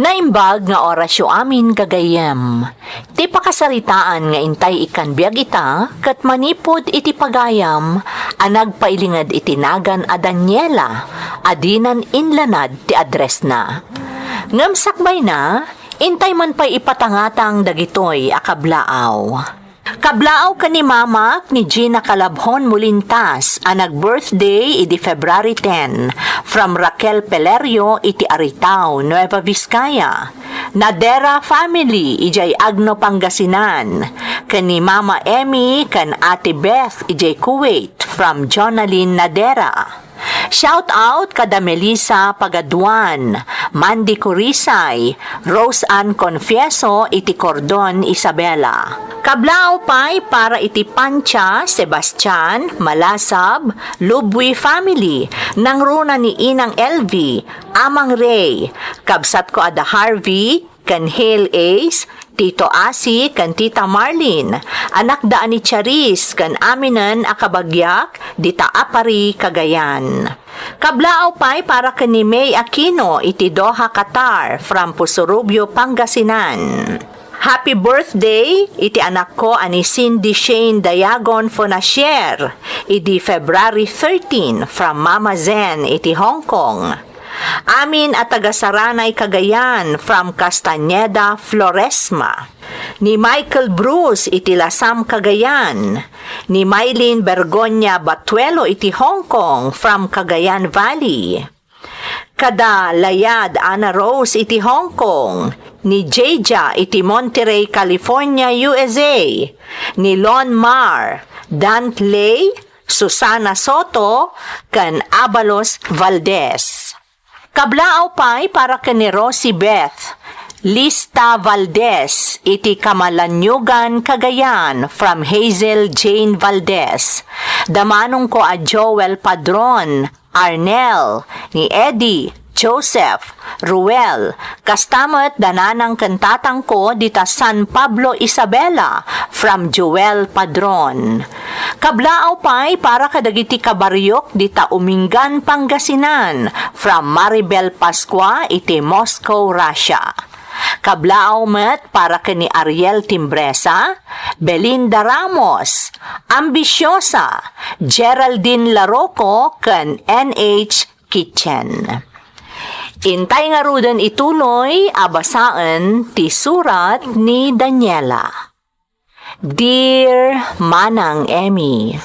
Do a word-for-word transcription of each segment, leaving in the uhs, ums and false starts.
Naimbag nga orasyo amin, gagayyem. Ti pakasaritaan nga intay ikkan biag ita, ket manipud iti pagayam a nagpailinged iti nagan a Daniela a dinan inlanad ti addressna. Ngem sakbayna, intay man pay ipatangatang dagitoy a kablaaw. Kablaaw ken ni Mamak ni Gina Calabjon Molintas a nag-birthday idi February ten, from Raquel Pelerio iti Aritao, Nueva Vizcaya. Nadera family idiay Agno, Pangasinan, ken ni Mama Emmy ken Ate Beth idiay Kuwait, from Jonalyn Nadera. Shout out kada Melissa Pagaduan, Mandy Curisay, Rose Ann Confieso iti Cordon, Isabela. Kablaaw pay para iti Pancha, Sebastian, Malasab, Lubwi family, nangruna ni Inang Elvie, Amang Ray, kabsatko a da Harvey, ken Hale Ace, Tito Asi, ken Tita Marlene, anakda a ni Charis, ken aminen a kabagiak, dita Aparri, Cagayan. Kablaaw pay para ken ni May Aquino iti Doha, Qatar, from Puso Rubio, Pangasinan. Happy birthday iti anakko a ni Cindy Shane Dayagon Fonasier idi February thirteen, from Mama Zen iti Hong Kong. Amin a taga Saranay, Cagayan, from Castañeda, Floresma. Ni Michael Bruce iti Lasam, Cagayan. Ni Mylene Bergonia Batuelo iti Hong Kong, from Cagayan Valley. Kada Layad Ana Rose iti Hong Kong. Ni Jeja iti Monterey, California, U S A. Ni Lon Mar, Dantley, Susana Soto, ken Abalos Valdez. Kablaaw pay para ken ni Rosie Beth Lista Valdez iti Camalaniugan, Cagayan, from Hazel Jane Valdez. Da manongko a Joel Padron, Arnel, ni Eddie, Joseph, Ruel, kasta met da nanang ken tatangko dita San Pablo, Isabela, from Joel Padron. Kablaaw pay para kadagiti kabariok dita Umingan, Pangasinan, from Maribel Pascua iti Moscow, Russia. Kablaaw met para ken ni Ariel Timbresa, Belinda Ramos, Ambiciosa, Geraldine Laroco, ken N H Kitchen. Intay ngaruden ituloy a basaen ti surat ni Daniela. Dear Manang Emmy,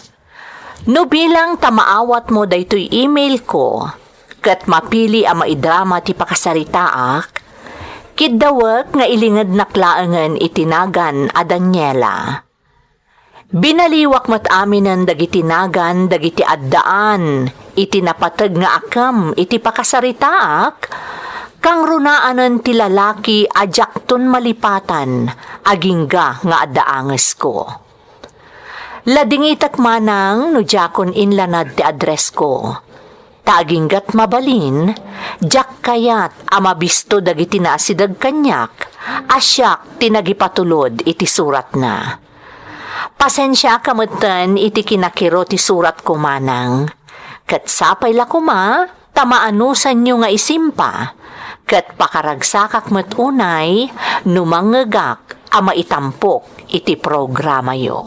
no bilang ta maawatmo daytoy email ko, ket mapili a maidrama ti pakasaritaak, kiddawek nga ilingednak laengen iti nagan a Daniela. Binaliwak met aminen dagiti nagan dagiti addaan iti napateg nga akem iti pakasaritaak, kangrunaanen ti lalaki a diakton malipatan agingga nga adda angesko. Ladingitek manang no diakon inlanad ti addressko. Ta aginggat mabalin, diak kayat a mabisto dagiti naasideg kaniak a siak ti nagipatulod iti suratna. Pasensiaka metten iti kinakiro ti suratko manang, ket sapay la koma ta maanusanyo nga isimpa, ket pakaragsakak met unay no mangngegak a maitampok iti programayo.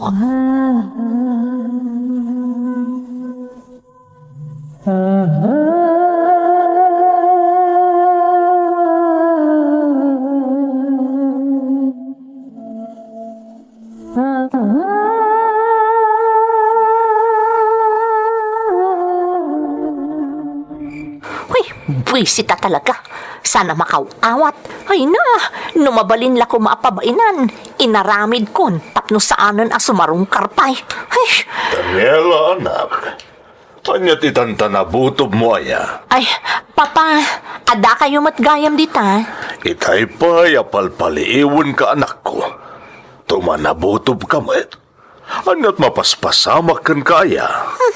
Uy, buisit a talaga. Sana makaw-awat. Ay na, no mabalin la koma a pabainan, inaramidkon tapno saanen a sumarungkar pay. Ay, Daniela, anak, ania ti tantanabutob mo aya? Ay, Papa, adda kayo met gayam dita? Itay pay a palpaliiwenka, anakko. Tumanabutob ka met. Aniat mapaspasamak kenka aya? Hmm,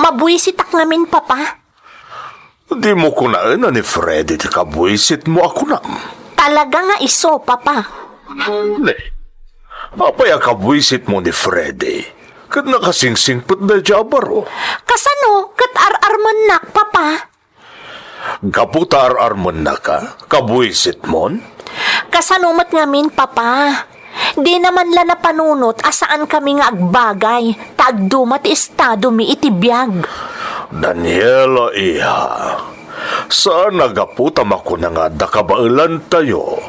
mabuisitak ngamin, Papa. Dimo kunaen a ni Freddy ti kabuisitmo a kunam? Talaga nga isu, Papa. Ne, apay a kabuisitmo ni Freddy? Ket nakasingsingpet daydiay a baro. Kasano ket ar-armennak, Papa? Gapu ta ar-armennaka, kabuisitmon? Kasano met ngamin, Papa? Dina man la napanunot a saankami nga agbagay, ta agduma ti estadomi iti biag. Daniela, iha, saan a gapu ta makuna nga adda kabaelantayo,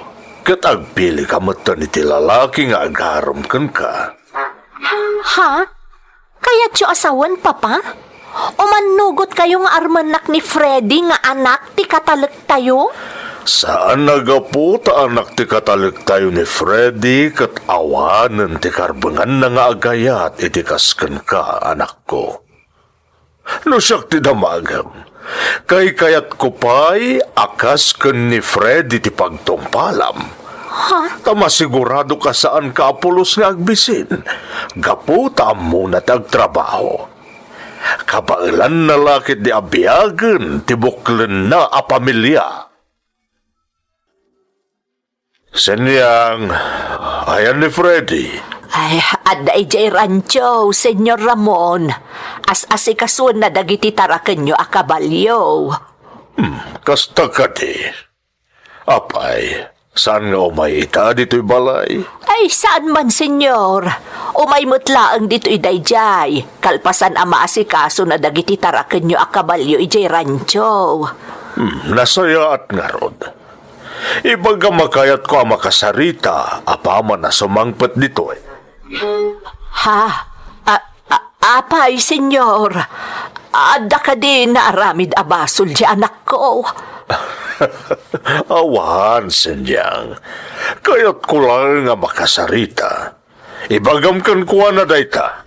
ket agpilika metten iti lalaki nga agarem kenka. Ha? Kayatyo a sawen, Papa? Umannugotkayo nga armennak ni Freddy nga anak ti katalektayo? Saan a gapu ta anak ti katalektayo ni Freddy ket awanen ti karbenganna nga agayat iti kas kenka, anakko. No siak ti damagem, kaykayatko pay a kas ken ni Freddy ti pagtungpalam. Ha? Ta masigurado a saanka a pulos nga agbisin, gapu ta ammona ti agtrabaho. Kabaelanna la ketdi a biagen ti buklenna a pamilia. Senyang, ayan ni Freddy? Ay, adda idiay rancho, Señor Ramon. As-asikasuenna dagiti tarakenyo a kabalio. Hmm, kasta kadi. Apay, saan nga umay ita ditoy balay? Ay, saan man, Señor. Umay met laeng ditoy daydiay, kalpasan a maasikasona dagiti tarakenyo a kabalio idiay rancho. Hmm, nasayaat ngarud. Ibagam a kayatko a makasarita apaman a sumangpet ditoy. Ha? A, a, apay, Señor? Adda kadi naaramid a basol ti anakko? Awan, Senyang. Kayatko laeng a makasarita. Ibagam kenkuana dayta.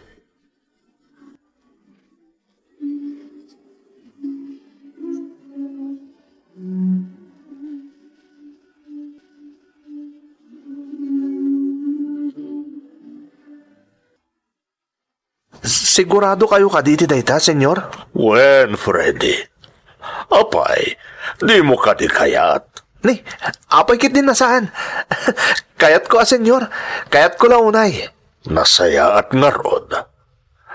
Sigurado kayo kadi iti dayta, Senyor? Wen, Freddy. Apay, dimo kadi kayat? Ni, apay ketdi a saan. Kayatko a, Senyor. Kayatko la unay. Nasayaat ngarud.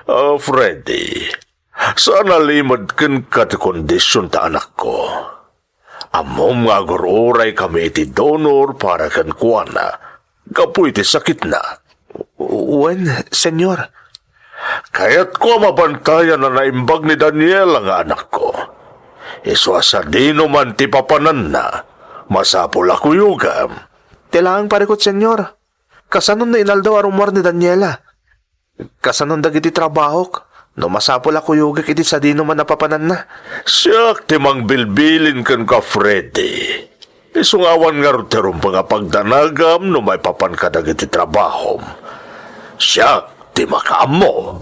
Ah, Freddy, saan a limed kenka ti kondision ta anakko. Ammom nga agur-uraykami iti donor para kenkuana gapu iti sakitna. Wen, Senyor. Kayatko a mabantayan a naimbag ni Daniela nga anakko. Isu a sadinoman ti papananna, masapul a kuyogam. Ti laeng parikut, Senyor. Kasano no inaldaw a rummuar ni Daniela? Kasano dagiti trabahok? No masapul a kuyogek iti sadinoman a papananna? Siak ti mangbilbilin kenka, Freddy. Isu nga awan ngarud ti rumbeng a pagdanagam no maipapan kadagiti trabahom. Siak ti makaammo.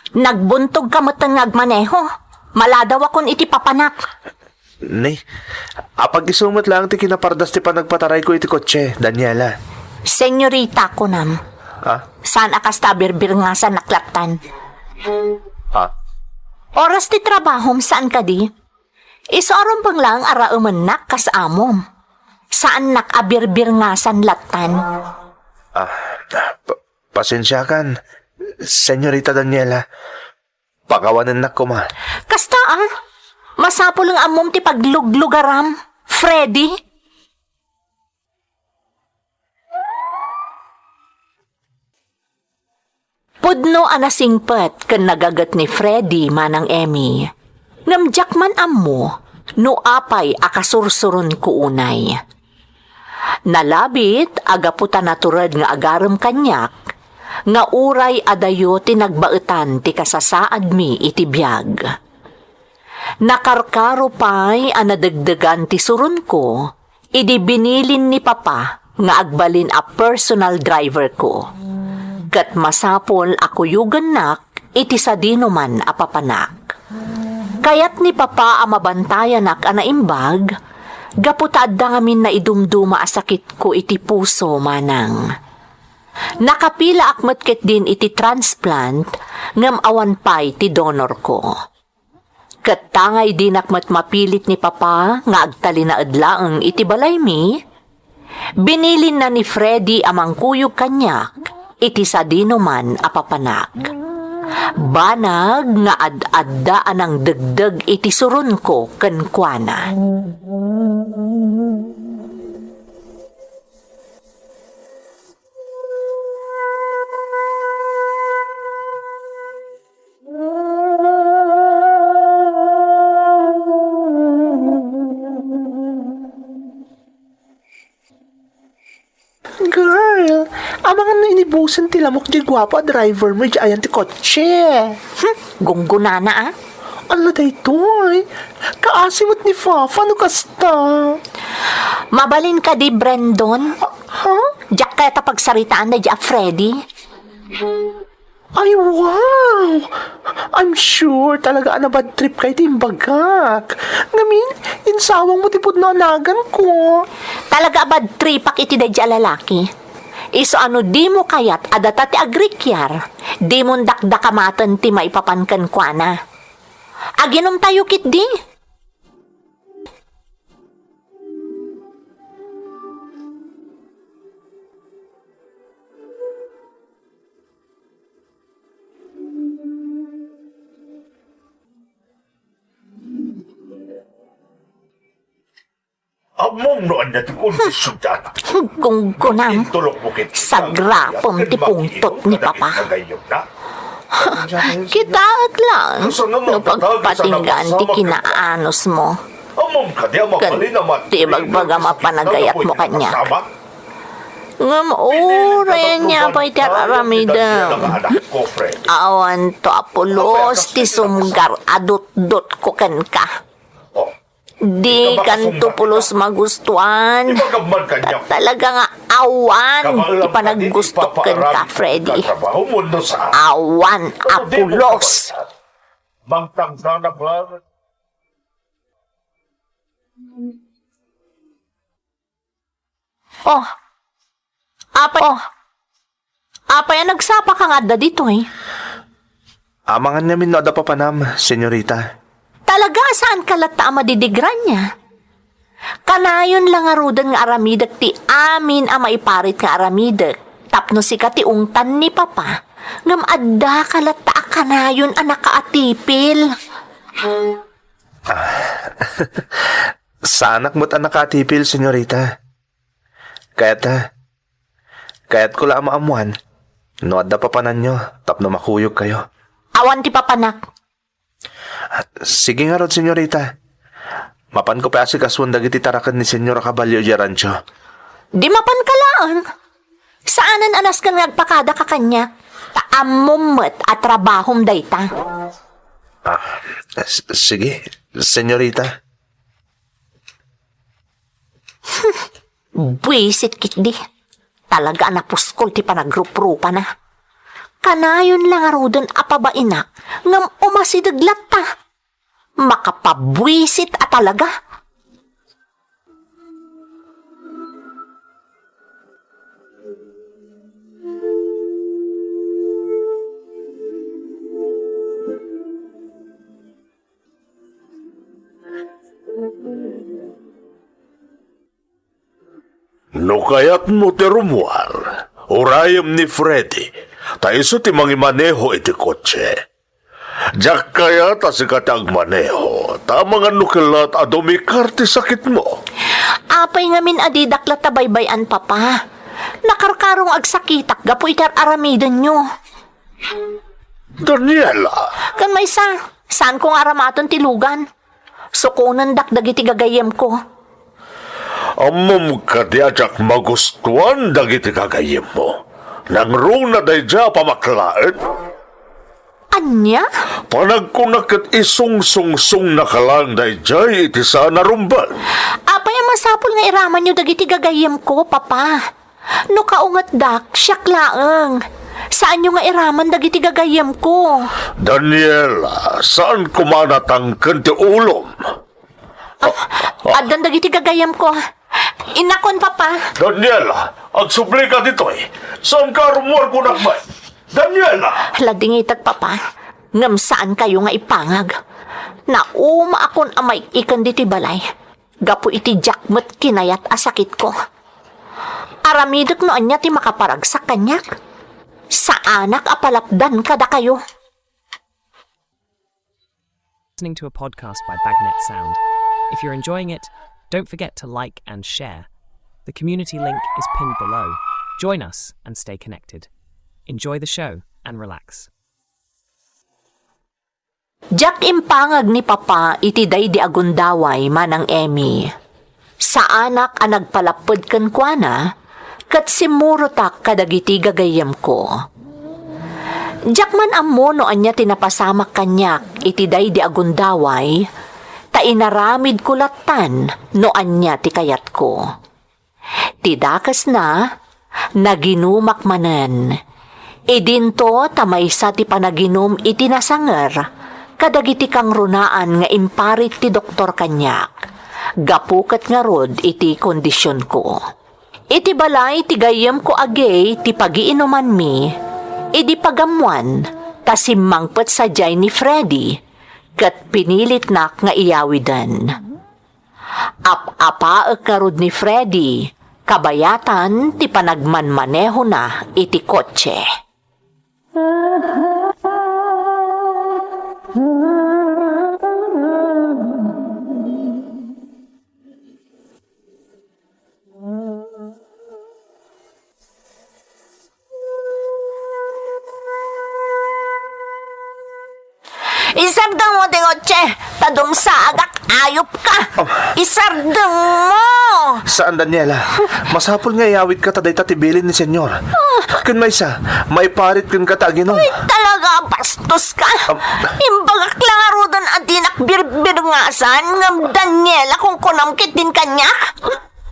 Nagbuntogka metten nga agmaneho. Maladawakon iti papanak. Ni, apag-isu met laeng ti kinapardas ti panagpatarayko iti kotse, Daniela. Senyorita, kunam. Ha? Saan a kasta a birbirngasanak lattan? Ha? Oras ti trabahom, saan kadi? Isu a rumbeng laeng a raemennak kas amom. Saannak a birbirngasan lattan. Ah, pa-, pasensiakan, Senyorita Daniela. Pakawanennak koma. Kasta, ah. Masapul nga ammom ti pagluglugaram, Freddy. Pudno a nasingpet ken nagaget ni Freddy, Manang Emmy. Ngem diak man ammo no apay a kasursuronko unay. Nalabit a gapu ta natured nga agarem kaniak, nga uray adayo ti nagbaetan ti kasasaadmi iti biag. Nakarkaro pay a nadegdegan ti suronko idi binilin ni Papa nga agbalin a personal driver ko. Ket masapul a kuyogennak iti sadinoman a papanak. Kayat ni Papa a mabantayanak a naimbag, gapu ta adda ngamin naidumduma a sakitko iti puso, Manang. Nakapilaak met ketdin iti transplant, ngem awan pay ti donorko. Ket ta nga idinak met mapilit ni Papa nga agtalinaed laeng iti balaymi, binilinna ni Freddy a mangkuyog kaniak iti sadinoman a papanak. Banag nga ad-adda a nangdegdeg iti suronko kenkuana. Girl, amangan no inibusen ti lamok ti guapo a driver mo iti ayan ti kotse. Hmm, gunggunana, ah. Ala daytoy, kaasi met ni Fafa no kasta. Mabalin kadi, Brendon? Ah, ha? Diak kayat a pagsaritaan daydi a Freddy. Ay, wow! I'm sure talaga a na-bad trip ka iti imbagak. Ngamin, insawang mo ti pudno a naganko. Talaga a bad tripak iti daydi a lalaki. Isu a no dimo kayat a data ti agrikiar, dimon dakdakamaten ti maipapan kenkuana. Aginumtayo ketdi. Ammom no ania ti kondisyon ti anak. Gunggunam. Intulok mo ket sagrapem ti pungtot ni Papa. Kitaek lang no pagpatinggaan ti kinaanus mo. Ammom kadi a mabalin a ket ti ibagbagam a panagayat mo kaniak. Ngem uray ania pay ti ar-aramidem, awanto a pulos ti sumgar a dutdotko kenka. Dikanto pulos magustuan. Ta talaga nga awan ti panaggustok kenka, Freddy. Awan a pulos. Mangtangdanak lang. Oh. Apay, oh. Apay a nagsapaka nga adda ditoy? Amangan ngamin no adda papanam, senyorita. Talaga a saanka latta a madidigrania? Kanayon la ngaruden nga aramidek ti amin a maiparit nga aramidek tapno sika ti ungtan ni Papa, ngem addaka latta a kanayon a nakaatipil. Ah, saanak met a nakaatipil, senyorita. Kayat, kayatko la a maammuan no adda papananyo tapno makuyogkayo. Awan ti papanak. Sige ngarud, senyorita. Mapanko pay asikasuen dagiti taraken ni Senyor a Kabalio idiay rancho. Di mapanka laeng. Saanen a nasken nga agpakadaka kaniak. Ta ammom met a trabahom dayta. Ah, s-, sige, senyorita. Buisit ketdi. Talaga a napuskol ti panagruprupana. Kanayon la ngaruden a pabainak ngem umasideg latta. Makapabuisit a talaga. No kayatmo ti rummuar, urayem ni Freddy, ta isu ti mangimaneho iti kotse. Diak kayat a sika ti agmaneho, ta amangan no kellat a dumikar ti sakitmo. Apay ngamin a didak latta baybay-an, Papa? Nakarkaro nga agsakitak gapu iti ar-aramidenyo. Daniela! Ken maysa, saanko nga aramaten ti lugan. Sukonendak dagiti gagayyemko. Ammom kadi a diak magustuan dagiti gagayyemmo? Nangruna daydiay a pamaklaen? Ania? Panagkunak ket isungsungsongnaka laeng daydiay iti saan a rumbeng. Apay a masapul nga iramanyo dagiti gagayyemko, Papa? No kaungetdak, siak laeng. Saanyo nga iraman dagiti gagayyemko. Daniela, saan koma a natangken ti ulom? Ah, addan dagiti gagayyemko. Innakon, Papa. Daniela, agsublika ditoy. Saanka a rummuar kunak met. Daniela! Ladingitek, Papa. Ngem saankayo nga ipangag. Naumaakon a maik-iken ditoy balay. Gapu iti diak met kinayat a sakitko. Aramidek no ania ti makaparagsak kaniak. Saanak a palapdan kadakayo. Listening to a podcast by Bagnet Sound. If you're enjoying it, don't forget to like and share. The community link is pinned below. Join us and stay connected. Enjoy the show and relax. Diak impangag ni Papa iti daydi a gundaway, Manang Emmy. Saanak a nagpalapped kenkuana, ket simmurotak kadagiti gagayyemko. Diak man ammo no ania ti napasamak kaniak iti daydi a gundaway, ta inaramidko lattan no ania ti kayatko. Ti dakesna, naginumak manen. Idinto ta maysa ti panaginum iti nasanger kadagiti kangrunaan nga imparit ti doktor kaniak, gapu ket ngarud iti kondisionko. Iti balay ti gayyemko a gay ti pagiinumanmi, idi pagammoan ta simmangpet sadiay ni Freddy, ket pinilitnak nga iyawiden. Ap-apaek ngarud ni Freddy, kabayatan ti panagmanmanehona iti kotse. Isardengmo ti kotse, ta dumsagak, ayupka. Isardengmo! Saan, Daniela. Masapul nga iyawidka ta dayta ti bilin ni Senyor. Ken maysa, maiparit kenka ta aginum. Ay, talaga, bastoska. Imbagak la ngaruden a dinak birbirngasan, ngem Daniela, kunkunam ketdin kaniak.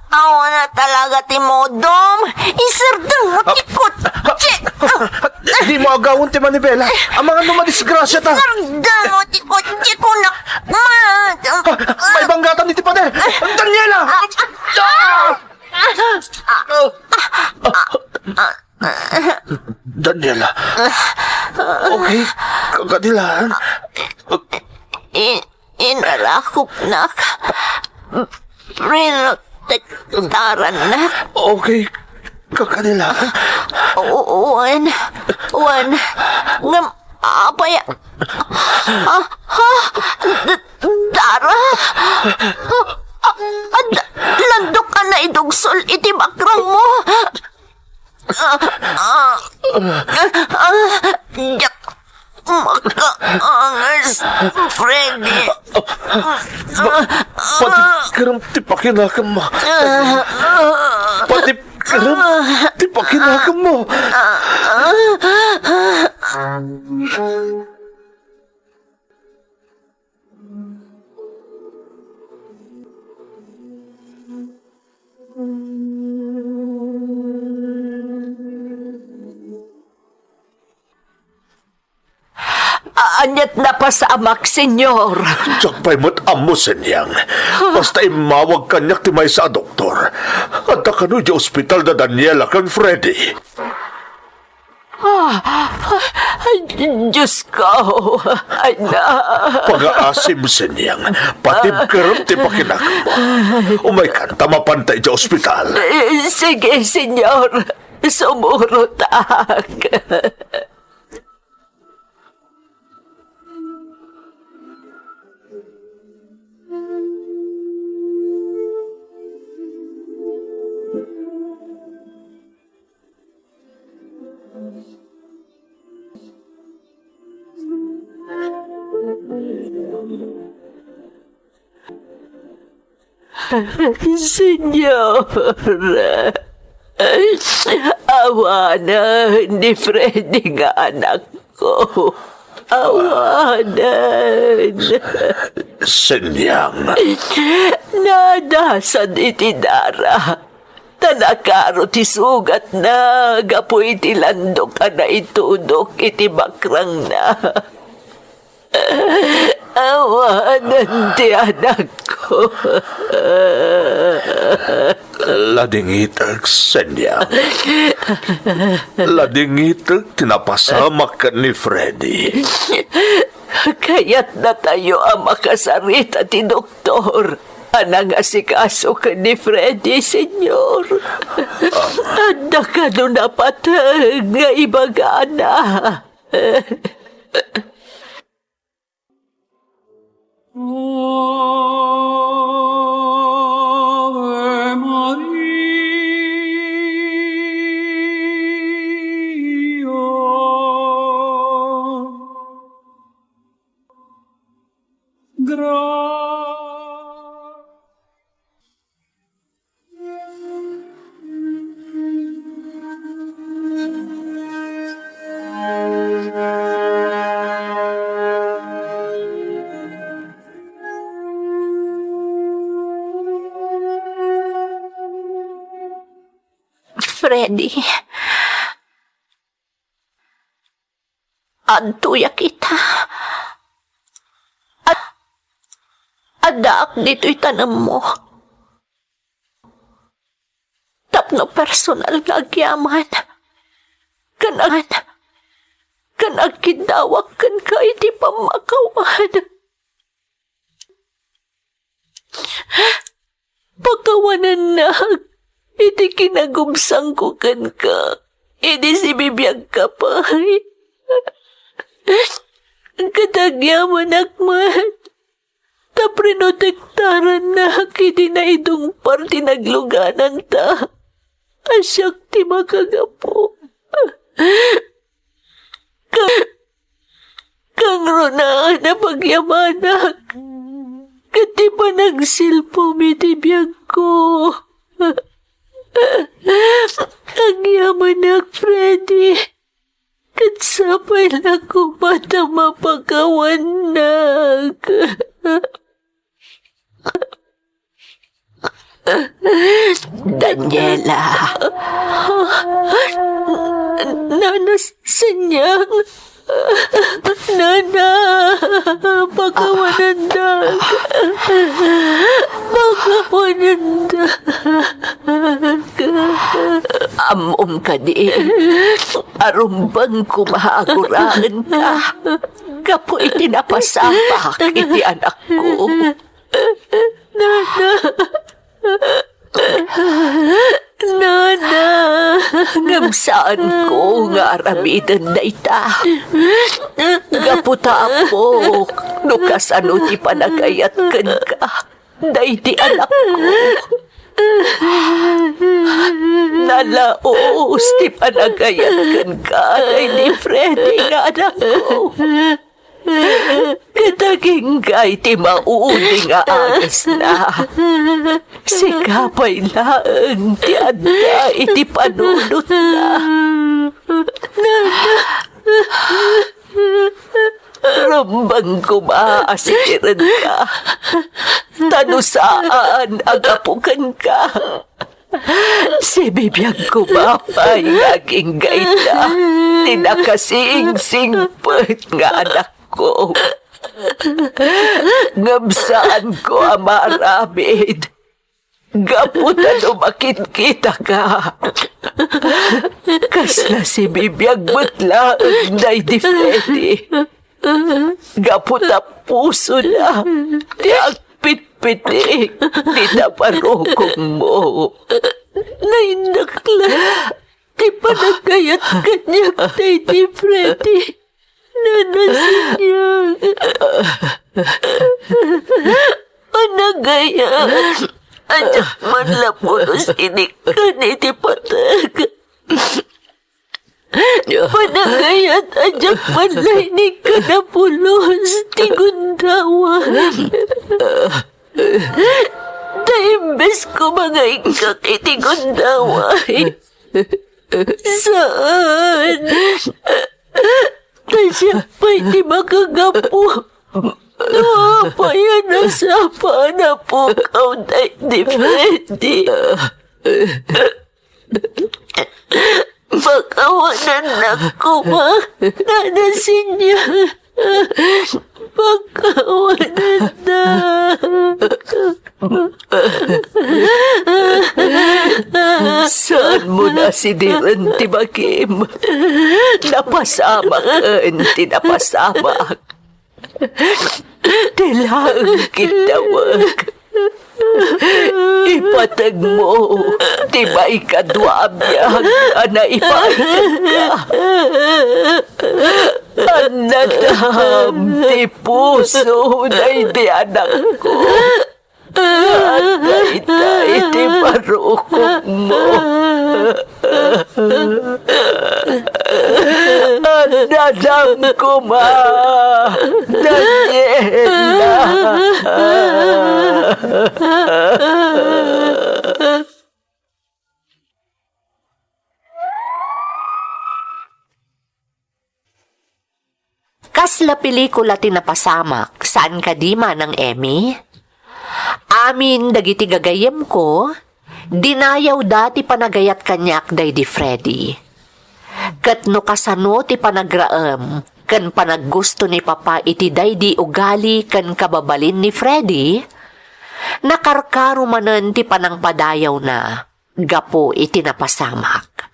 Awan a talaga ti modom. Isardengmo ti kotse. Dimo agawen ti manibela. Amangan no madisgrasya ta. Isardengmo ti kotse, kunak. Ma- Maibanggatan iti pader. Daniela! Daniela. Okay ka kadi la? I- Inarakopnak. Prinotektarannak. Okay ka kadi la? Wen, wen, ngem apay a, a, a, d-, Dara? A, a, d-, landok a naidugsol iti bakrangmo. Ah, ah, ah, ah, diak makaangas, Freddy. Patibkerem ti pakinakemmo. Patibkerem ti pakinakemmo. Aniat napasamak, Senyor? Diak pay met ammo, Senyang. Basta immawag kaniak ti maysa a doktor. Adda kano idiay ospital da Daniela ken Freddy. Ah, ay, Diyos ko, anak. Pagaasim, Senyang. Patibkerem ti pakinakemmo. Umaykan ta mapanta idiay ospital. Eh, sige, Senyor. Sumurotak. Senyor, awanen ni Freddy nga anakko. Awanen. Senyang. Nadasad iti dara. Ta nakaro ti sugatna gapu iti landok a naitudok iti bakrangna. Awanen ti anakko. Ladingitek, Senyang. Ladingitek ti napasamak ken ni Freddy. Kayatnatayo a makasarita ti doktor a nangasikaso ken ni Freddy, Senyor. Adda kano napateg nga ibagana. Freddy, adtoyak ita. Ad-, addaak ditoy tanemmo. Tapno personal nga agyaman. Ken ag-, ken agkiddawak kenka iti pammakawan. Pakawanennak iti kinagubsangko kenka idi sibibiagka pay. Ket agyamanak met ta prinotektarannak idi naidungpar ti naglugananta a siak ti makagapu. Ka-, kangrunaan a pagyamanak ket ti panagsilpum iti biagko. Agyamanak, Freddy. Ket sapay la koma ta mapakawannak. Daniela. Nana Senyang. Nana, pakawanendak. Pakawanendak. Ammom kadi a rumbeng koma a guraenka gapu iti napasamak iti anakko. Nana! Nana! Ngem saanko nga aramiden dayta. Gapu ta, Apok, no kasano ti panagayat kenka daydi anakko. Nalaus ti panagayat kenka daydi Freddy nga anakko. Ket agingga iti maudi nga agesna. Sika pay laeng ti adda iti panunotna. Rumbeng koma a sikirenka. Ta no saan a gapu kenka, sibibiag koma pay nga agingga ita ti nakasingsingpet nga anakko. Ngem saanko a maaramid gapu ta no makitkitaka, kasla sibibiag met laeng daydi Freddy. Gapu ta pusona ti agpitpitik dita barukongmo. Naindakla ti panagayat kaniak daydi Freddy. Nana Senyang. Panagayat a diak man la pulos inikkan iti pateg. Panagayat a diak man la inikkan a pulos ti gundawak. Ta imbes koma nga ikkak iti gundawak, saan. Ta siak pay ti makagapu. No apay a nasapa a napukaw daydi Freddy. Pakawanennak koma, Nana Senyang. Pakawanennak. Saanmo a sidiren ti bagim. Napasamaken ti napasamak. Ti laeng kiddawek. Ipategmo ti maikadua a biag a naipaay kenka. Annadam ti puso daydi anakko. Adda ita iti barukokmo. Annadam koma, Daniela. Kasla pelikula ti napasamak, saan kadi, Manang Emmy? Amin dagiti gagayyemko, dinayawda ti panagayat kaniak daydi Freddy. Ket no kasano ti panagraem ken panaggusto ni Papa iti daydi ugali ken kababalin ni Freddy, nakarkaro manen ti panangpadayawna gapu iti napasamak.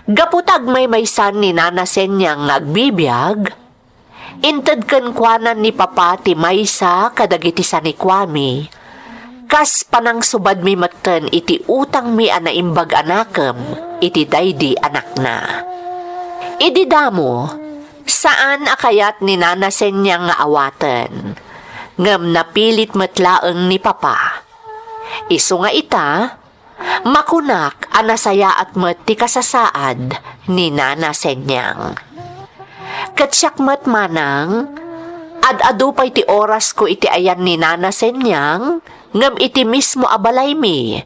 Gapu ta agmaymaysan ni Nana Senyang nga agbibiag, inted kenkuanan ni Papa ti maysa kadagiti sanikuami, kas panangsubadmi metten iti utangmi a naimbag a nakem iti daydi anakna. Idi damo, saan a kayat ni Nana Senyang nga awaten, ngem napilit met laeng ni Papa. Isu nga ita, makunak a nasayaat met ti kasasaad ni Nana Senyang. Ket siak met, Manang, ad-adu pay ti orasko iti ayan ni Nana Senyang, ngem iti mismo a balaymi.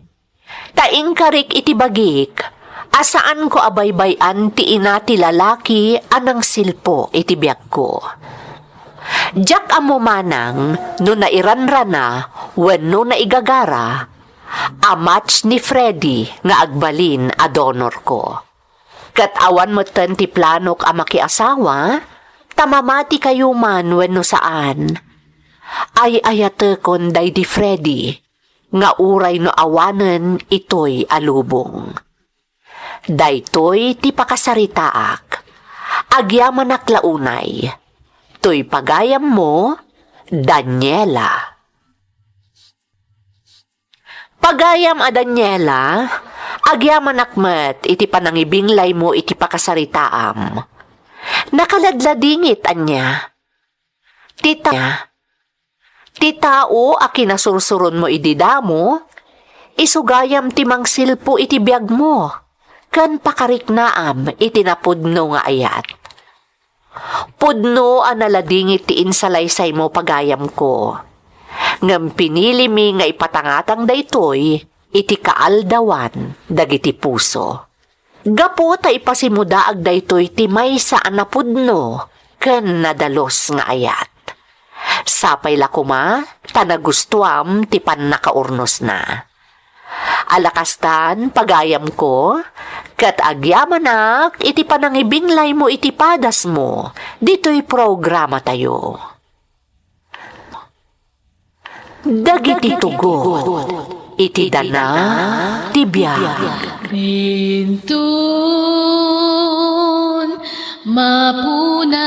Ta inkarik iti bagik a saanko a baybay-an ti ina ti lalaki a nangsilpo iti biagko. Diak ammo, Manang, no nairanrana wenno naigagara a match ni Freddy nga agbalin a donorko. Ket awan metten ti planok a makiasawa, ta mamatikayo man wenno saan. Ay-ayatekon daydi Freddy nga uray no awanen itoy a lubong. Daytoy ti pakasaritaak. Agyamanak la unay. Toy pagayammo, Daniela. Pagayam a Daniela, agyamanak met iti panangibinglaymo iti pakasaritaam. Nakaladladingit ania? Ti ta-, ti tao a kinasursuronmo idi damo, isu gayam ti mangsilpo iti biagmo, ken pakariknaam iti napudno nga ayat. Pudno a naladingit ti insalaysaymo, pagayamko. Ngem pinilimi nga ipatangatang daytoy iti kaaldawan dagiti puso. Gapu ta ipasimudaag daytoy ti maysa a napudno ken nadalus nga ayat. Sapay la koma ta nagustuam ti pannakaurnosna. Ala kastan, pagayamko, ket agyamanak iti panangibinglaymo iti padasmo ditoy programatayo. Dagiti tugot iti dana ti biag. Inton mapunas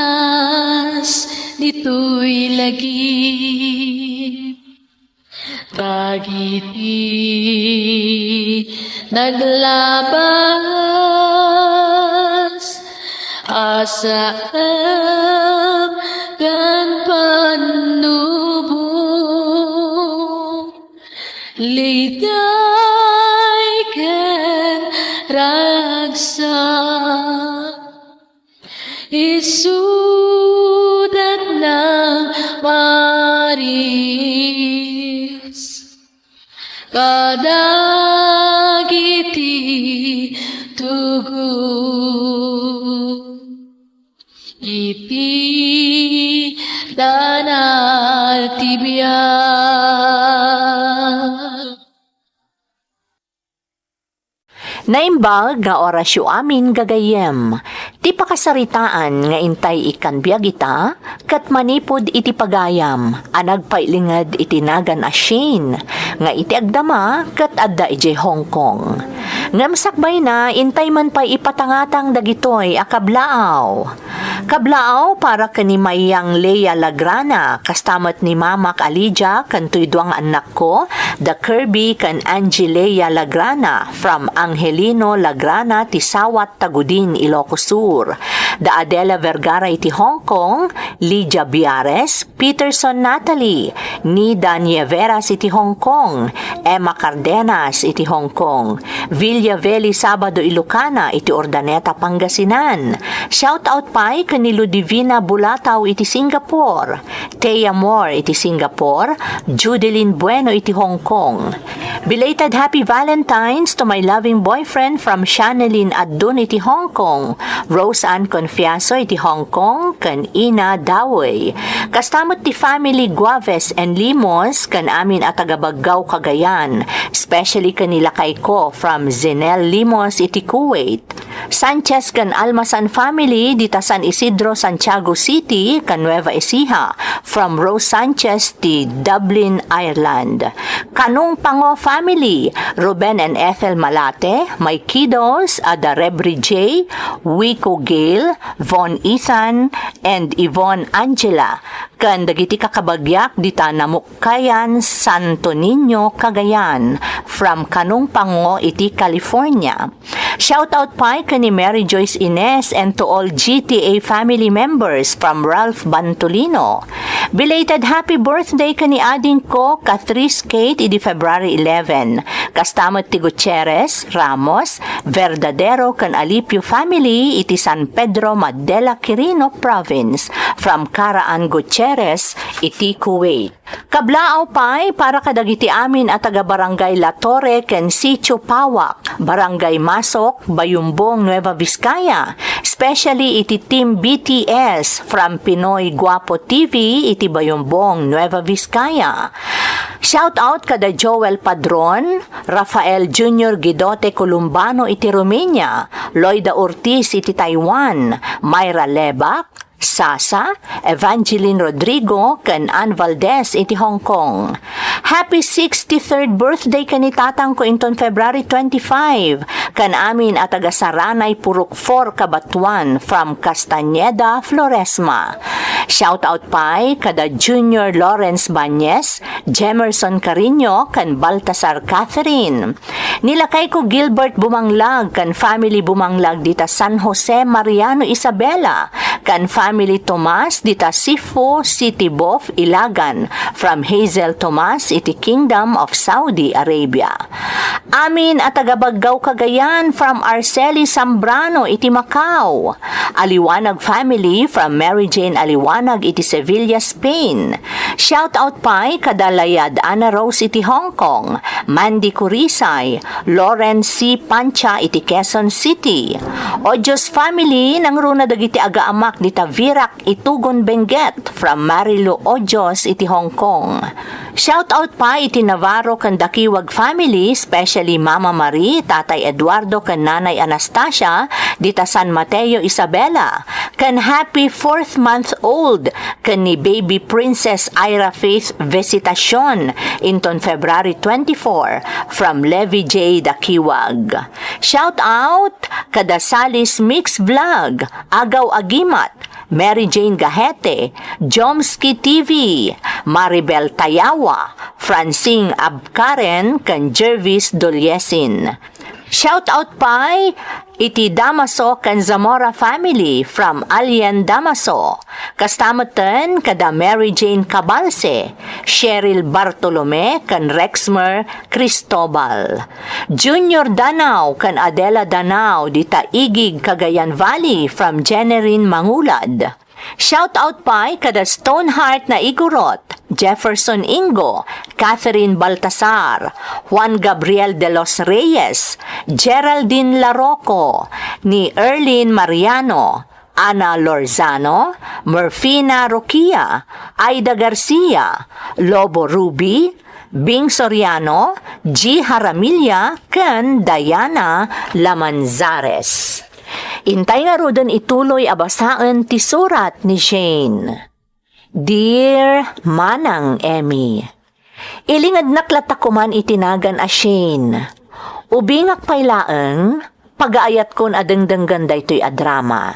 ditoy lagip, dagiti naglabas a saem ken pannubo, liday ken ragsak. Isudat nang maris kadagiti tugot iti dana ti biag. Naimbag nga orasyo amin, gagayyem. Ti pakasaritaan nga intay ikkan biag ita, ket manipud iti pagayam a nagpailinged iti nagan a Shane, nga iti agdama ket adda idiay Hong Kong. Ngem sakbayna, intay man pay ipatangatang dagitoy a kablaaw. Kablaaw para ken ni Mayang Lea Lagrana, kasta met ni Mamak a Lydia ken toy dua nga annakko, da Kirby ken Angie Lea Lagrana, from Angelino Lagrana, Tisawat, Tagudin, Ilocos Sur. Da Adela Vergara iti Hong Kong, Lydia Biares, Peterson Natalie, Nida Nieveras iti Hong Kong, Emma Cardenas iti Hong Kong, Villa Veli Sabado Ilocana iti Urdaneta, Pangasinan. Shout out pay ken ni Ludivina Bulataw iti Singapore, Thea Moore iti Singapore, Judeline Bueno iti Hong Kong. Belated Happy Valentine's to my loving boyfriend from Shanelin Addun iti Hong Kong, Rose Ann Confiaso iti Hong Kong, ken Ina Dawey. Kasta met ti family Guaves and Limos ken amin a taga Baggao, Cagayan, especially ken ni lakayko from Zinel Limos iti Kuwait. Sanchez ken Almasan family dita San Isidro, Santiago City, ken Nueva Ecija, from Rose Sanchez ti Dublin, Ireland. Kanong Pango family, Ruben and Ethel Malate, my kiddos, ada Rebri J, Wico Gail, Von Ethan, and Yvonne Angela, ken dagiti kakabagiak dita Namukkayan, Santo Niño, Cagayan, from Kanong Pango iti California. Shout out pay ken ni Mary Joyce Ines and to all G T A family members from Ralph Bantolino. Belated happy birthday ken ni adingko, Catrice Kate, idi February eleven. Kasta met ti Gutierrez, Ramos, Verdadero ken Alipio family iti San Pedro Madela Quirino Province, from Caraan Gutierrez iti Kuwait. Kablaaw pay para kadagiti amin a taga Barangay La Torre ken Sitio Pawak, Barangay Masok, Bayumbong, Nueva Vizcaya, especially iti Team B T S from Pinoy Guapo T V iti Bayumbong, Nueva Vizcaya. Shout out kada Joel Padron, Rafael Junior Guidote Columbano iti Romania, Loida Ortiz iti Taiwan, Myra Lebak, Sasa, Evangeline Rodrigo, ken Ann Valdez iti Hong Kong. Happy sixty-third birthday ken ni tatangko inton February twenty-five, ken amin a taga Saranay, Purok four, Cabatuan, from Castañeda, Floresma. Shout out pay kada Junior Lawrence Bañez, Jemerson Carino, ken Baltasar Catherine. Ni lakayko Gilbert Bumanglag ken family Bumanglag dita San Jose, Mariano, Isabela, ken family Tomas dita Sifo, City Bof, Ilagan, from Hazel Tomas iti Kingdom of Saudi Arabia. Amin a taga Baggao, Cagayan, from Arceli Zambrano iti Macau. Aliwanag family from Mary Jane Aliwanag iti Sevilla, Spain. Shout out pay kada Layad Ana Rose iti Hong Kong, Mandy Kurisay, Lauren C. Pancha iti Quezon City. Ojos family, nangruna dagiti agaamak dita Virac, Itugon, Benguet, from Marilu Ojos iti Hong Kong. Shout out pay iti Navarro ken Dakiwag family, especially Mama Marie, Tatay Eduardo ken Nanay Anastasia, dita San Mateo, Isabela, ken happy fourth month old ken ni Baby Princess Ira Faith Visitacion inton February twenty-four, from Levi J. Dakiwag. Shout out kada Salis Mix Vlog, Agaw Agimat, Mary Jane Gahete, Jomski T V, Maribel Tayawa, Francine Abkaren, ken Jervis Doliesin. Shout out pay iti Damaso ken Zamora family from Alien Damaso. Kasta metten kada Mary Jane Cabalse, Cheryl Bartolome, ken Rexmer Cristobal. Junior Danao ken Adela Danao dita Igig, Cagayan Valley, from Jenerin Mangulad. Shout out pay kada Stoneheart Naigurot, Jefferson Ingo, Catherine Baltasar, Juan Gabriel de los Reyes, Geraldine Larocco, ni Erlin Mariano, Ana Lorzano, Murfina Roquia, Aida Garcia, Lobo Ruby, Bing Soriano, G Jaramilla, ken Diana Lamanzares. Intay ngaruden ituloy a basaen ti surat ni Shane. Dear Manang Emmy, ilingednak latta koman iti nagan a Shane. Ubingak pay laeng, pagaayatkon a dengdenggen daytoy a drama.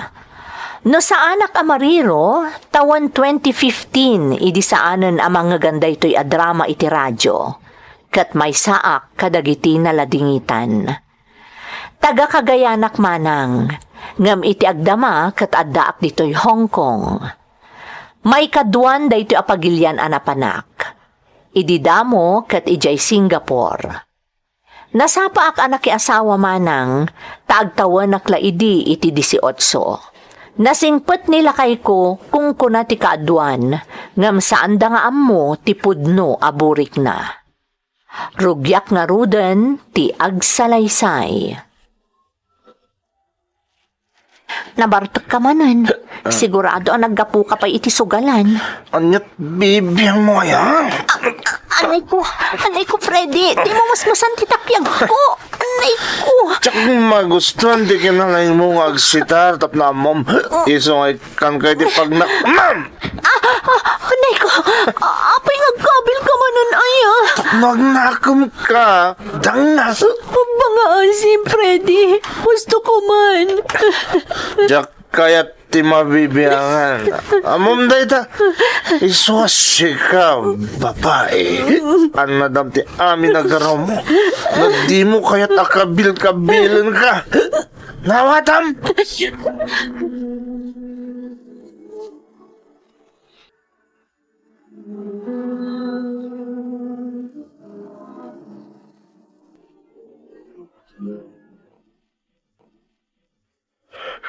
No saanak a mariro, tawen twenty fifteen idi saanen a mangngegan daytoy a drama iti radio. Ket maysaak kadagiti naladingitan. Taga Cagayanak manang, ngem iti agdama ket addaak ditoy Hong Kong. Maikaduan daytoy a pagilian a napanak. Idi damo ket idiay Singapore. Nasapaak a nakiasawa manang, ta agtawenak la idi iti disiotso. Nasingpet ni lakayko, kunkuna ti kaaduan, ngem saanda nga ammo ti pudno a burikna. Rugiak ngaruden ti agsalaysay. Nabartekka manen. Sigurado a naggapuka pay iti sugalan. Ania't bibiangmo aya? Anay ko, anay ko, Freddy, di mo masmasan ti tapyagko. Anay ko. Diak magustuhan ti kinalaingmo nga agsitar tapno ammom. Isu nga ikkan kay ti pagnak-, Ma'am! Ah, ah, anay ko. Ah, apay nga agkabil ka manen aya? Tapno agnakem ka, dangas. Pagbangaasi, Freddy. Gusto ko man. Diak kayat ti mabibiangan. Ammom dayta. Isu a sika, babae. Annadam ti amin a garawmo. No dimo kayat a kabil-kabilen ka. Nawatam!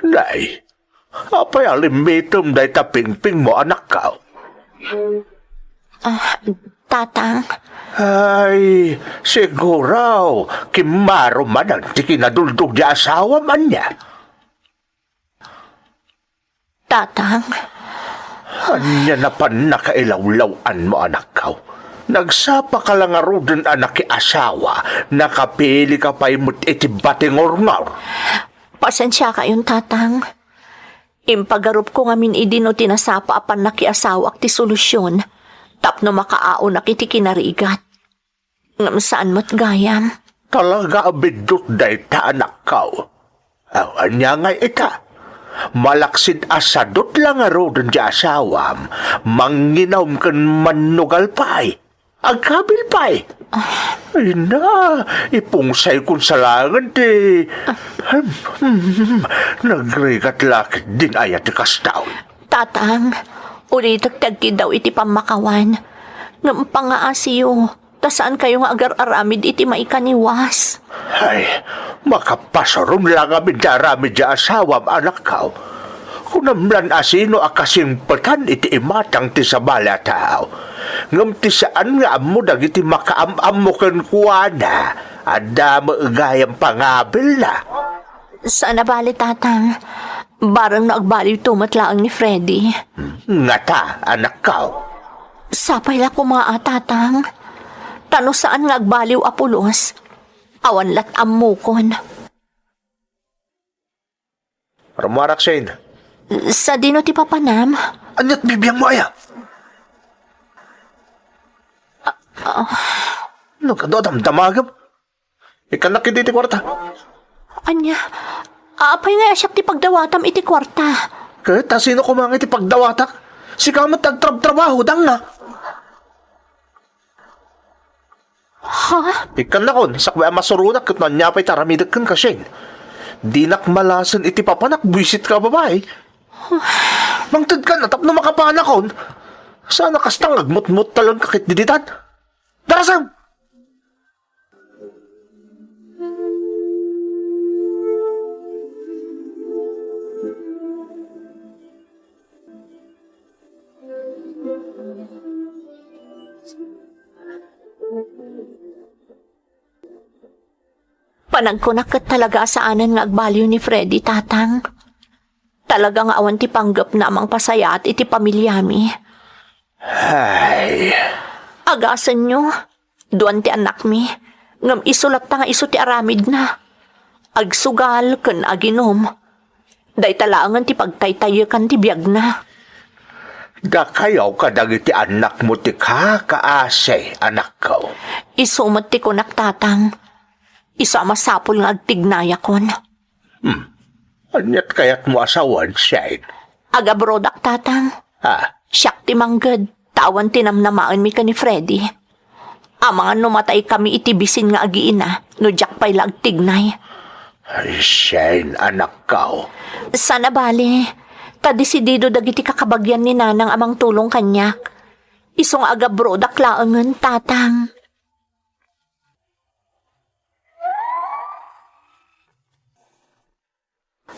Nay, apay a limmitem dayta pingpingmo, anakko? Ah, Tatang. Ay, siguro, kimmaro manen ti kinaduldog ti asawam, ania? Tatang. Ania napan nakailawlaw-anmo, anakko? Nagsapa ka la ngaruden a nakiasawa, nakapili ka pay met iti batingorngor. Pasensiakayon, Tatang. Impagarupko ngamin idi no ti nasapa a pannakiasawak ti solusion tapno makaaonak iti kinarigat. Ngem saan met gayam. Talaga a biddut dayta, anakko. Aw, ania ngay ita? Malaksid a sadut la ngaruden ti asawam, manginum ken mannugal pay. Agkabil pay. Ay na, ipungsaykon sa laengen ti, hmm, nagrigat la ketdin aya ti kasta. Tatang, ulitek ti agkiddaw iti pammakawan. Ngem pangaasiyo, ta saankayo nga agar-aramid iti maikaniwas. Ay, makapasuron la ngamin ti aramid ti asawam, anakko. Kunam lan a sino a kasingpetan iti imatang ti sabali a tao. Ngem ti saan nga ammo dagiti makaam-ammo kenkuana, adda met gayam pangabilna. Saan a bale, Tatang. Bareng no agbaliwto met laeng ni Freddy. Ngata, anakko. Sapay la koma a, Tatang. Ta no saan nga agbaliw a pulos, awan lat ammokon. Rummuarak, Shane. Sadino ti papanam? Ania't bibiangmo aya? Ah, ah. Nagadu a damdamagem? Ikkannak iti, iti kuarta. Ania? Apay nga siak ti pagdawatam iti kuarta? Ket ta sino koma nga iti pagdawatak? Sika met ti agtrabtrabaho, dangna. Ha? Ikkannakon, sakbay a masuronak ket no ania pay ti aramidek kenka, Shane. Dinak malasen iti papanak, buisit ka a babai. Mangted ka na tapno makapanakon. Saan a kasta nga agmutmut talon ka ket diditan. Darasem! Panagkunak ket talaga a saanen nga agbaliw ni Freddy, Tatang. Talaga nga awan ti panggepna a mangpasayaat iti pamiliami. Ay. Agasenyo, Duan ti annakmi, ngem isu latta nga isu ti aramidna. Agsugal ken aginum. Dayta laengen ti pagtaytaykan ti biagna. Dakayo kadagiti annakmo ti kakaasi, anakko. Isu met ti kunak, Tatang. Isu a masapul nga agtignayakon. Hmm. Aniat kayatmo a sawen, Shane? Agabrodak, Tatang. Ha? Siak ti mangged, ta awan ti namnamaenmi ken ni Freddy. Amangan no mataykami iti bisin nga agiina, no diak pay la agtignay. Ay, Shane, anakko. Saan a bale, ta desidido dagiti kakabagian ni Nanang a mangtulong kaniak. Isu nga agabrodak laengen, Tatang.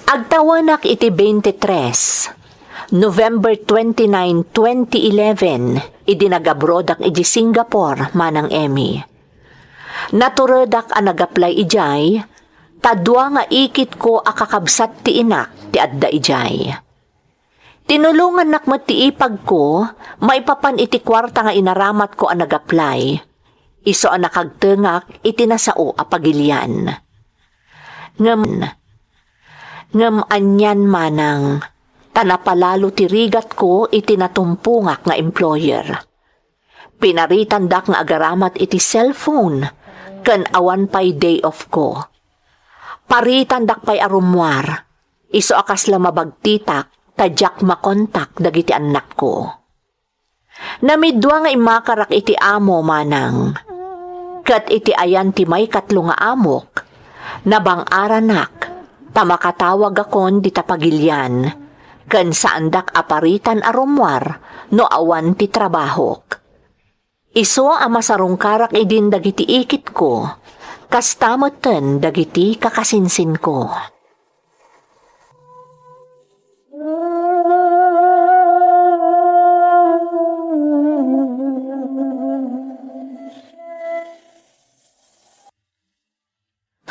Agtawenak iti twenty-three, November twenty-nine, twenty eleven, idi nagabrodak iti Singapore, Manang Emmy. Naturedak a nag-apply idiay, ta dua nga ikitko a kakabsat ti inak ti adda idiay. Tinulongannak met ti ipagko maipapan iti kuarta nga inaramatko a nag-apply, isu a nakagtengak iti nasao a pagilian. Ngem, ngem anian manang, ta napalalo ti rigatko iti natumpongak nga employer. Pinaritandak nga agaramat iti cellphone, ken awan pay day off ko. Paritandak pay a rummuar, isu a kasla mabagtitak ta diak makontak dagiti annakko. Namidua nga immakarak iti amo manang, ket iti ayan ti maikatlo nga amok, nabang-aranak ta makatawagakon dita pagilian, ken saandak a paritan a rummuar no awan ti trabahok. Isu a masarungkarak idin dagiti ikitko, kasta metten dagiti kakasinsinko.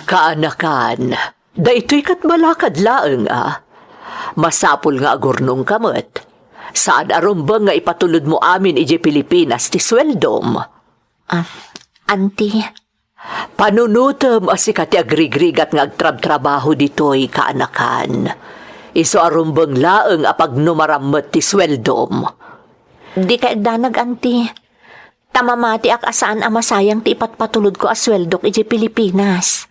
Kaanakan, daytoy ket balakad laeng a. Masapul nga agurnongka met. Saan a rumbeng nga ipatulodmo amin idiay Pilipinas ti sueldom. Ah, Auntie. Panunotem a sika ti agrigrigat nga agtrabtrabaho ditoy, kaanakan. Isu a rumbeng laeng a pagnumaram met ti sueldom. Dika agdanag, Auntie. Ta mamatiak a saan a masayang ti ipatpatulodko a sueldok idiay Pilipinas.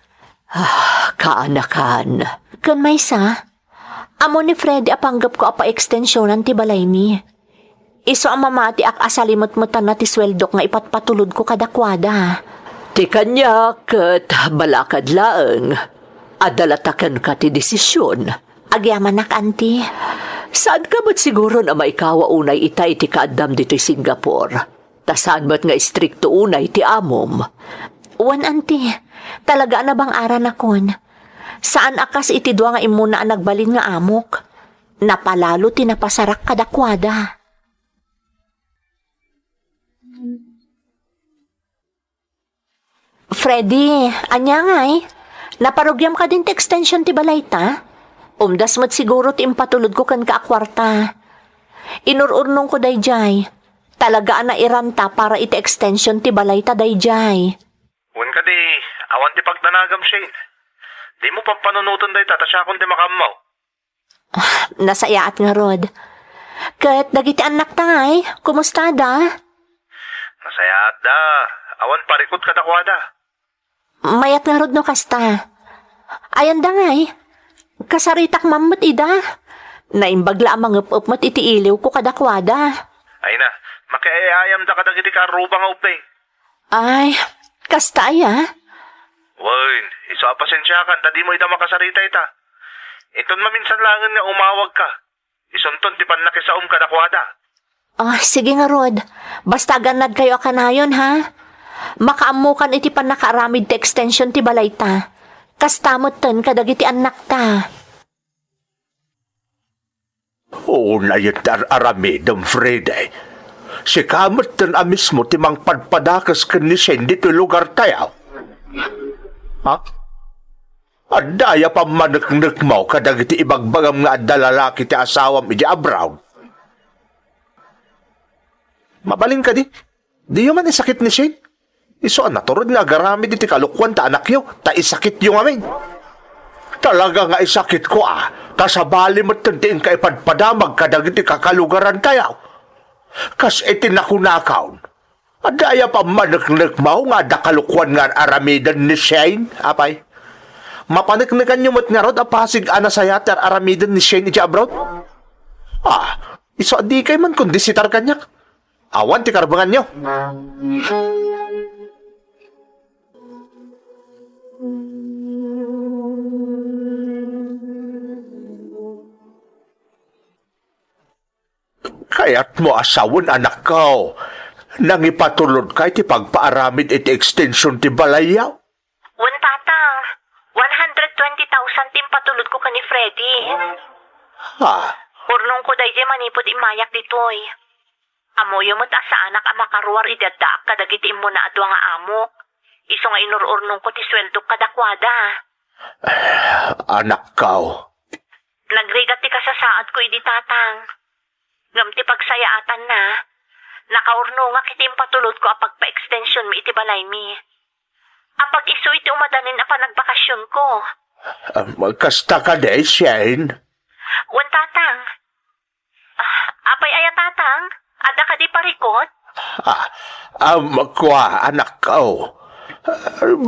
Ah, kaanakan. Ken maysa, ammo ni Freddy a panggepko a paekstensionan ti balaymi. Isu a mamatiak a salimetmetanna ti sueldok nga ipatpatulodko kadakuada. Ti kaniak ket balakad laeng. Adda latta kenka ti desision. Agyamanak, Auntie. Saanka met siguron a maikawa unay ita iti kaaddam ditoy Singapore. Ta saan met nga istrikto unay ti amom. Wen, Auntie, talaga a nabang-aranakon. Saan a kas iti dua nga immuna a nagbalin nga amok. Napalalo ti napasarak kadakuada. Freddy, ania ngay? Naparugiam kadin ti extension ti balayta? Umdas met siguro ti impatulodko kenka a kuarta. Inur-urnongko daydiay. Talaga a nairanta para iti extension ti balayta daydiay. Wen kadi, awan ti pagdanagam, Shane. Dimo pampanunoten dayta ta siakon ti makaammo. Nasayaat ngarud. Ket dagiti annakta ngay, kumustada? Nasayaatda. Awan parikut kadakuada. Mayat ngarud no kasta. Ayanda ngay? Kasaritak man met ida. Naimbag la a mangep-ep met iti iliwko kadakuada. Ay na, makiay-ayamda kadagiti kaarruba nga ubbing. Ay, kasta aya? Wen, isu a pasensiakan ta dimo ida makasarita ita. Inton maminsan laengen nga umawagka, isunton ti pannakisaom kadakuada. Ah, sige ngarud. Basta agannadkayo a kanayon, ha? Makaammokan iti pannakaaramid ti extension ti balayta. Kasta metten kadagiti annakta. Unay ti ar-aramidem, Freddy. Sika metten a mismo ti mangpadpadakes ken ni Shane ditoy lugartayo. Ha? Adda aya pammaneknekmo kadagiti ibagbagam nga adda lalaki ti asawam idiay abroad? Mabalin kadi? Diyo man isakit ni Shane? Isu a naturod nga agaramid iti kalokuan ta anakyo, ta isakityo ngamin. Talaga nga isakitko a, ta sabali metten ti inka ipadpadamag kadagiti kakalugarantayo. Kas iti nakunakon, adda aya pammaneknekmo nga adda kalokuan nga ar-aramiden ni Shane, apay? Mapaneknekanyo met ngarud a pasig a nasayaat ti ar-aramiden ni Shane iti abroad? Ah, isu a dikay man kundi sitar kaniak. Awan ti karbenganyo. Kayatmo a sawen, anakko, nangipatulodka iti pagpaaramid iti extension ti balayyo? Wen, Tatang, one hundred twenty thousand ti impatulodko ken ni Freddy. Ha? Urnongko daydiay manipud immayak ditoy. Ammoyo met a saanak a makaruar idi addaak kadagiti immuna a dua nga amok. Isu nga inur-urnongko ti sueldok kadakuada. Anakko. Nagrigat ti kasasaadko idi, Tatang. Ngem ti pagsayaatanna, nakaurnongak iti impatulodko a pagpa-extensionmi iti balaymi. Apag-isu iti umadanin a panagbakasionko. Um, kasta kadi, Shane? Wen, Tatang. Ah, apay aya, Tatang? Adda kadi parikut? Ah, um, kua, anakko.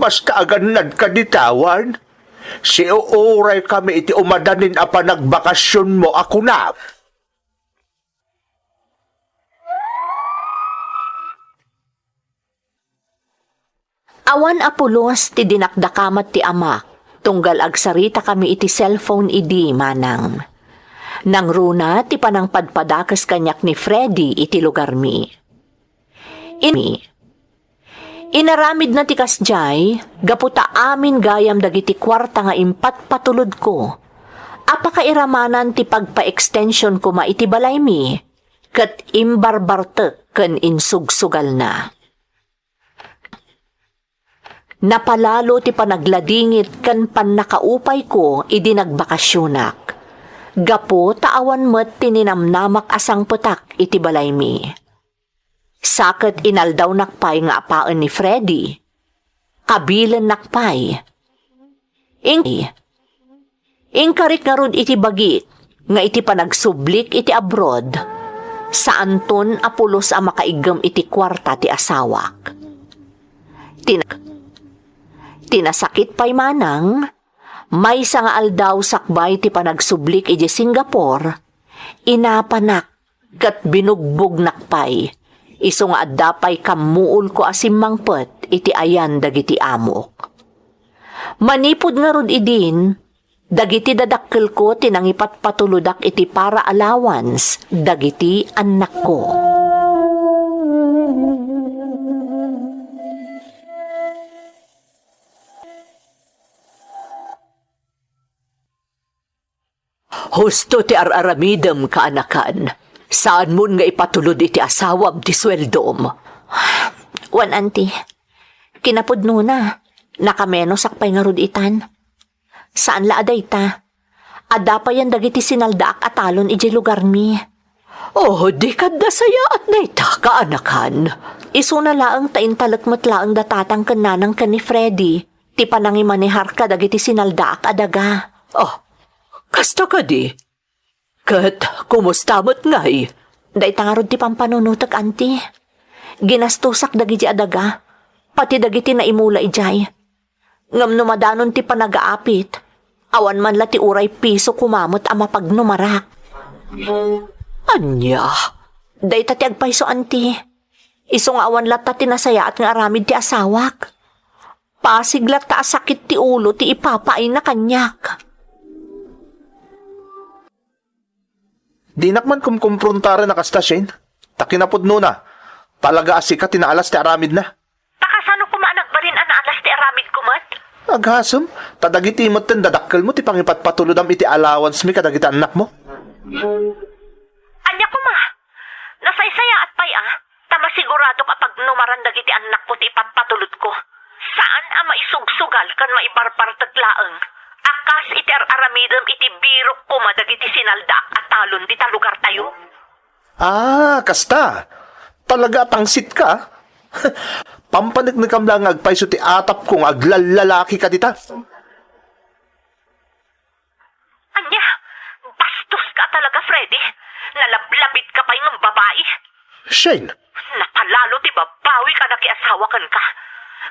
Basta agannad kadi ta awan, siuuraykami iti umadanin a panagbakasionmo a kunam. Awan a pulos ti dinakdakamat ti amak, tunggal agsaritakami iti cellphone idi, Manang. Nangruna ti panangpadpadakes kaniak ni Freddy iti lugarmi. Ini, inaramidna ti kasdiay, gapu ta amin gayam dagiti kuarta nga impatpatulodko a pakairamanan ti pagpa-extension koma iti balaymi, ket imbarbartek ken insugsugalna. Napalalo ti panagladingit ken pannakaupayko idi nagbakasionak, gapu ta awan met ti ninamnamak a sangpetak iti balaymi. Sa ket inaldawnak pay nga apaen ni Freddy, kabilennak pay. Ing-, Inkarik ngarud iti bagik nga iti panagsublik iti abroad, saanton a pulos a makaiggem iti kuarta ti asawak. Ti na-, ti nasakit pay manang, maysa nga aldaw sakbay ti panagsublik idiay Singapore, inapanak ket binugbognak pay, isu nga adda pay kammuolko a simmangpet iti ayan dagiti amok. Manipud ngarud idin, dagiti dadakkelko ti nangipatpatulodak iti para allowance dagiti annakko. Husto ti ar-aramidem, kaanakan. Saanmon nga ipatulod iti asawam ti sueldom. Wen, Auntie, kinapudnona, nakamenusak pay ngarud itan. Saan la a dayta. Adda payen dagiti sinaldaak a talon idiay lugarmi. Oh, di kadda sayaat dayta, kaanakan. Isuna laeng ta intalek met laeng da tatang ken nanang ken ni Freddy ti panangimanehar kadagiti sinaldaak a daga. Oh, kasta kadi? Ket kumusta met ngay? Dayta ngarud ti pampanunotek, Auntie. Ginastosak dagiti a daga, pati dagiti naimula idiay. Ngem no madanon ti panagaapit, awan man la ti uray piso koma met a mapagnumarak. Ania? Dayta ti agpayso, Auntie. Isu nga awan latta ti nasayaat nga aramid ti asawak. Pasig latta a sakit ti ulo ti ipapaayna kaniak. Dinak man kumkumprontaran a kasta, Shane. Ta kinapudnona, talaga a sika ti naalas ti aramidna. Ta kasano koma a nagbalin a naalas ti aramidko met? Agasem, ta dagiti metten dadakkelmo ti pangipatpatulodam iti allowance mi kadagiti annakmo. Ania koma? Nasaysayaat pay a, ta masiguradok a pagnumaran dagiti annakko ti ipatpatulodko. Saan a maisugsugal ken maibarbartek laeng a kas iti ar-aramidem iti birok koma dagiti sinaldaak a talon dita lugartayo. Ah, kasta. Talaga a tangsitka. Pampaneknekam la nga agpayso ti atapko nga aglallalaki kadita. Ania? Bastos ka talaga, Freddy. Nalablabit ka pay ngem babai. Shane! Napalalo ti babawi ka nakiasawa kenka.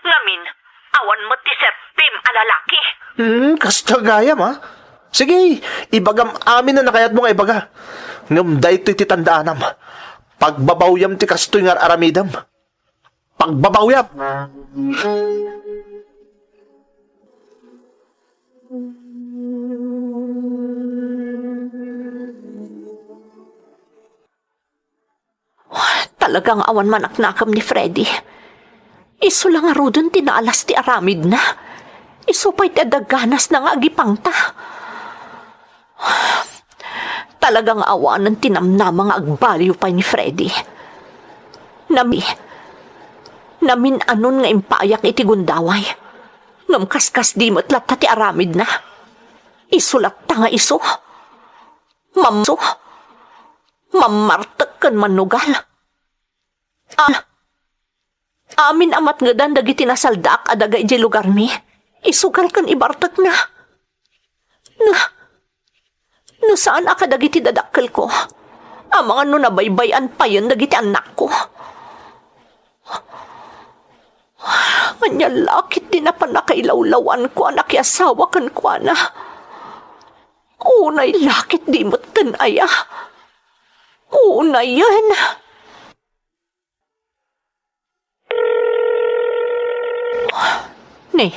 Ngamin, awan met ti sertim a lalaki. Hmm, kasta gayam, ha? Sige, ibagam amin a nakayatmo nga ibaga. Ngem daytoy ti tandaanam. Pagbabawyam ti kastoy nga ar-aramidem. Pagbabawyam! Talagang awan manaknakem ni Freddy. Isu la ngaruden ti naalas ti aramidna. Isu pay ti adda ganasna nga agipangta. Talagang awanen ti namnama nga agbaliw pay ni Freddy. Nami, namin-anon nga impayak iti gundaway. Ngem kaskasdi met latta ti aramidna. Isu latta nga isu. Mamso. Mammartek ken mannugal. Ah, amin a matngedan dagiti nasaldaak a daga idiay lugarmi, isugal ken ibartekna. No, no saan a kadagiti dadakkelko, amangan no nabaybay-an payen dagiti annakko. Ania la ket ti napan nakailawlawanko a nakiasawa kenkuana? Unay la ket di met ken aya. Unayen. Ni,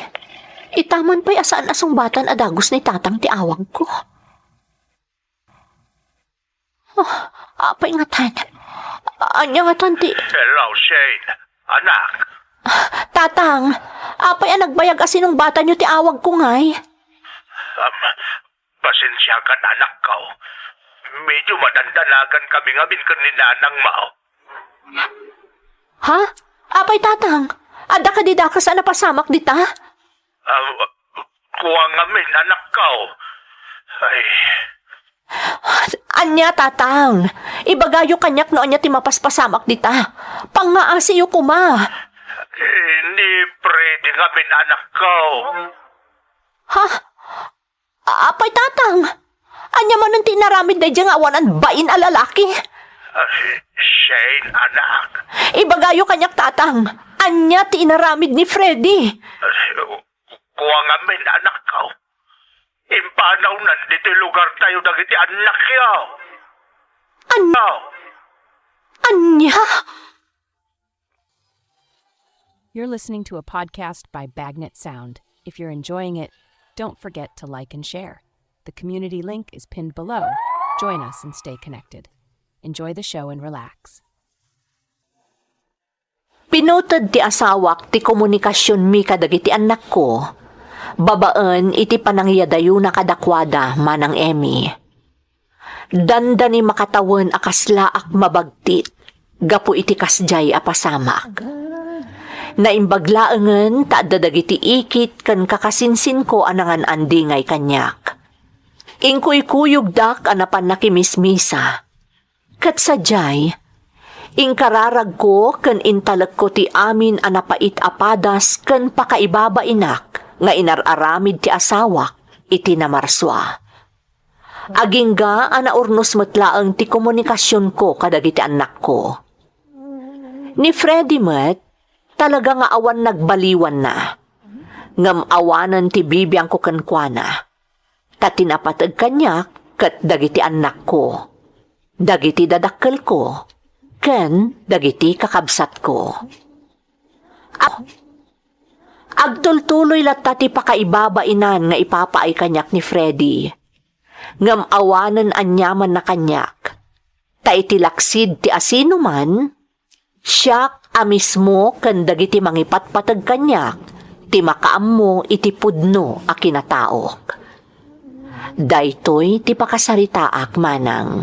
itaman pay a saan a sungbatan a dagus ni tatang ti awagko. Oh, apay ngatan? Ania ngatan ti Hello, Shane. Anak. Tatang, apay a nagbayag a sinungbatanyo ti awagko ngay? Um, Pasensiakan, anakko. Medyo madandanagan kami ngamin ken ni nanangmo. Ha? Apay, tatang? Adda kadi dakes a napasamak dita? Ah, kua ngamin, anakko. Ay. Ania, tatang? Ibagayo kaniak no ania ti mapaspasamak dita. Pangngaasiyo koma. Eh, ni Freddy ngamin, anakko. Ha? A-, apay, tatang? Ania manen ti inaramid daydiay nga awanan bain a lalaki? Ah, Shane, anak. Ibagayo kaniak, tatang. Ania ti inaramid ni Freddy? Ah, kua ngamin, anakko. Impanawnan ditoy lugartayo dagiti annakyo. An-, Oh. Ania? You're listening to a podcast by Bagnet Sound. If you're enjoying it, don't forget to like and share. The community link is pinned below. Join us and stay connected. Enjoy the show and relax. Pinuted ti asawak ti komunikasionmi kadagiti annakko, babaen iti panangiyadayona kadakuada, Manang Emmy. Dandani makatawen a kaslaak mabagtit gapu iti kasdiay a pasamak. Naimbag laengen ta adda dagiti ikit ken kakasinsinko a nangan-andingay kaniak. Inkuykuyogdak a napan nakimismisa. Ket sadiay, inkararagko ken intalekko ti amin a napait a padas ken pakaibabainak nga inar-aramid ti asawak iti namarsua. Agingga a naurnos met laeng ti komunikasionko kadagiti annakko. Ni Freddy met, talaga nga awan nagbaliwanna. Ngem awanen ti bibiangko kenkuana. Ta ti napateg kaniak ket dagiti annakko, dagiti dadakkelko, ken dagiti kakabsatko. Ag-, agtultuloy latta ti pakaibabainan nga ipapaay kaniak ni Freddy. Ngem awanen aniamanna kaniak. Ta iti laksid ti asinoman, siak a mismo ken dagiti mangipatpateg kaniak ti makaammo iti pudno a kinataok. Daytoy ti pakasaritaak, Manang,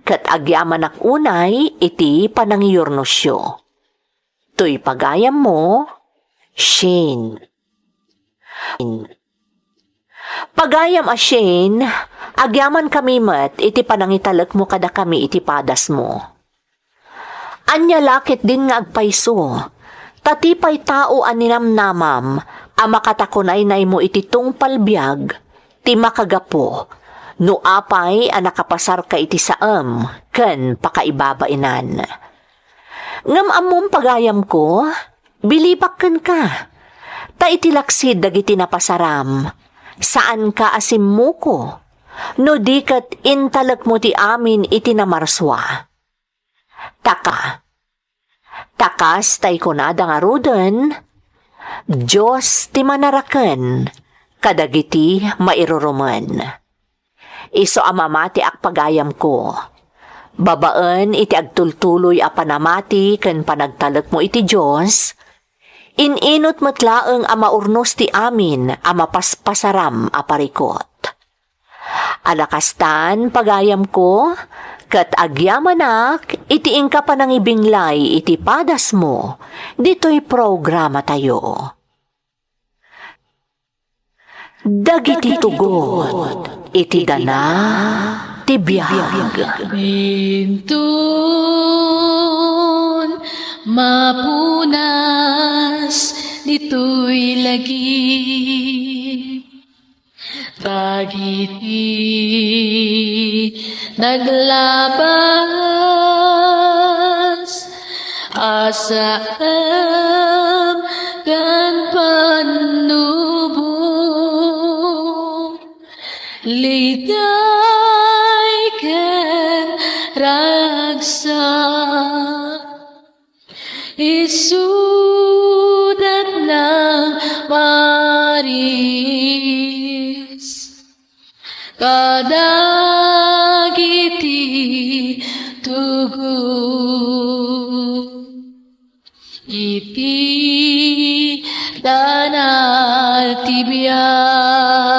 ket agyamanak unay iti panangiyurnosyo. Toy pagayammo, Shane. Pagayam a Shane, agyamankami met iti panangitalekmo kadakami iti padasmo. Ania la ketdin nga agpayso, Ta ti pay tao a ninamnamam a makatakunaynaymo iti tungpal biag ti makagapu no apay a nakapasarka iti saem ken pakaibabainan. Ngem ammom, pagayamko, bilibak kenka, ta iti laksid dagiti napasaram, saanka a simmuko, no di ket intalekmo ti amin iti namarsua. Taka, ta kas tay kunada ngaruden, Dios ti manaraken kadagiti mairurumen. Isu a mamatiak, pagayamko, babaen iti agtultuloy a panamati ken panagtalekmo iti Dios, in-inut met laeng a maurnos ti amin a mapaspasaram a parikut. Ala kastan, pagayamko, ket agyamanak iti inka panangibinglay iti padasmo ditoy programatayo. Dagiti tugot iti dana ti biag. Inton mapunas ditoy lagi, dagiti naglabas a saem ken pannubo, liday ken ragsak, isudat nang maris kadagiti tugot iti dana ti biag.